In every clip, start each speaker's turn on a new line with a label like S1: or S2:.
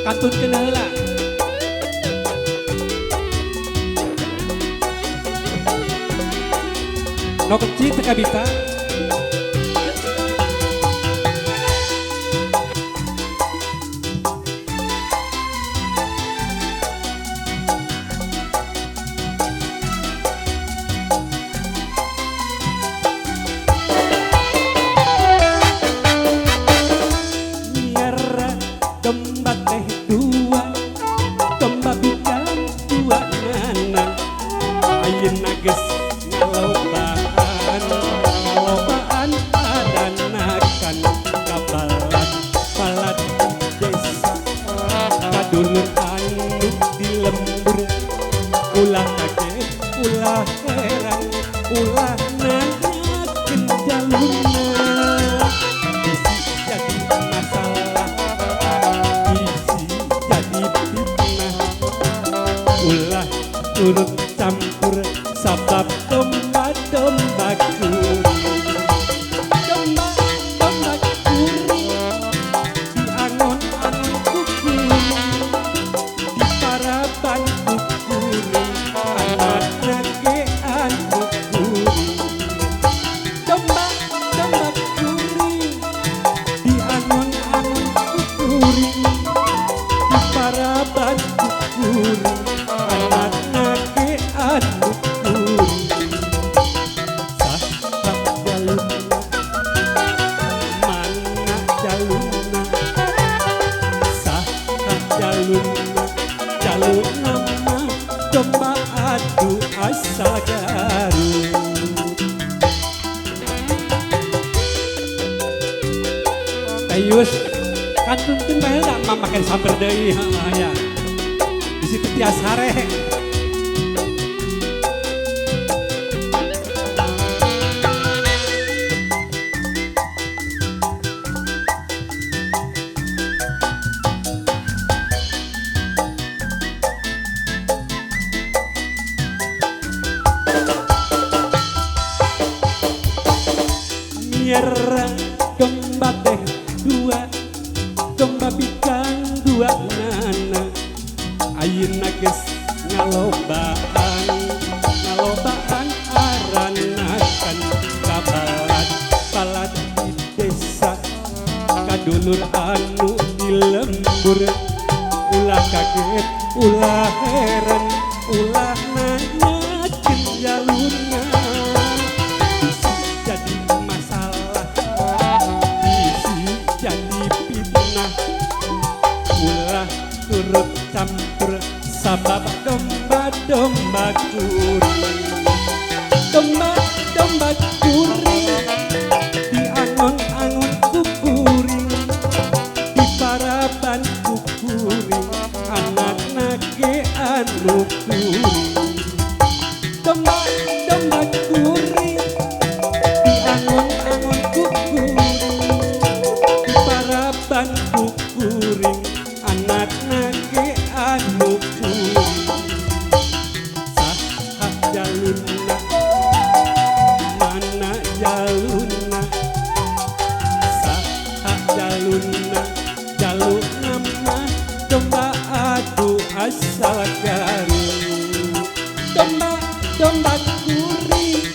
S1: Kantunkeun heula. No kecil teu kabita. Domba teh dua, domba bikang dua nana. Ayeuna geus ngalobaan, ngalobaan aranakan ka balad-balad desa. Kadulur anu di lembur, ulah kaget, ulah heran, ulah nanyakeun jalurna. Bisi jadi masalah, bisi jadi fitnah, ulah turut campur sabab domba-domba kuring. Domba-domba kuring diangon-angon ku kuring, diparaban ku kuring, anakna ge anu kuring. Domba-domba kuring diangon-angon ku kuring, diparaban ku kuring, anakna ge anu kuring. Saha jaluna, mana jaluna, saha jaluna, jaluna mah domba adu asal Garut. Tayus kantunkeun bae heula mah make samper deui heeh ya. Bisi teu tias hare. Miara domba teh dua, domba bikang dua nana. Ayeuna geus ngalobaan, ngalobaan aranakan ka balad-balad di desa. Kadulur anu di lembur, ulah kaget, ulah heran, ulah nanyakeun jalurna. Bisi jadi masalah, bisi jadi fitnah, ulah turut campur sabab domba-domba kuring. Domba-domba kuring diangon-angon ku kuring, diparaban ku kuring, anakna ge anu kuring. Domba-domba kuring diangon-angon ku kuring, diparaban ku kuring, anakna ge anu kuring. Saha jaluna, mana jaluna, saha jaluna, jaluna mah domba adu asal Garut. Domba-domba kuring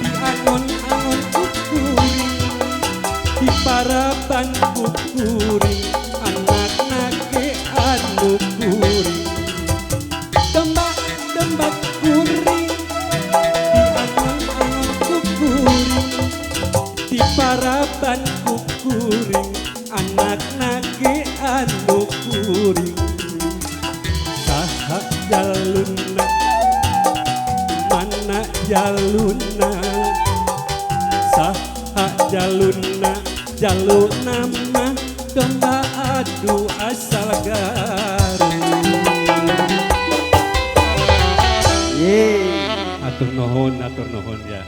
S1: diangon-angon ku kuring, diparaban ku kuring, anakna ge anu kuring. Domba-domba kuring diangon-angon ku kuring, diparaban ku kuring, anakna ge anu kuring. Saha jaluna, mana jaluna, saha jaluna, jaluna mah domba adu asal Garut.
S2: Yeay.
S1: Atur nuhun ya.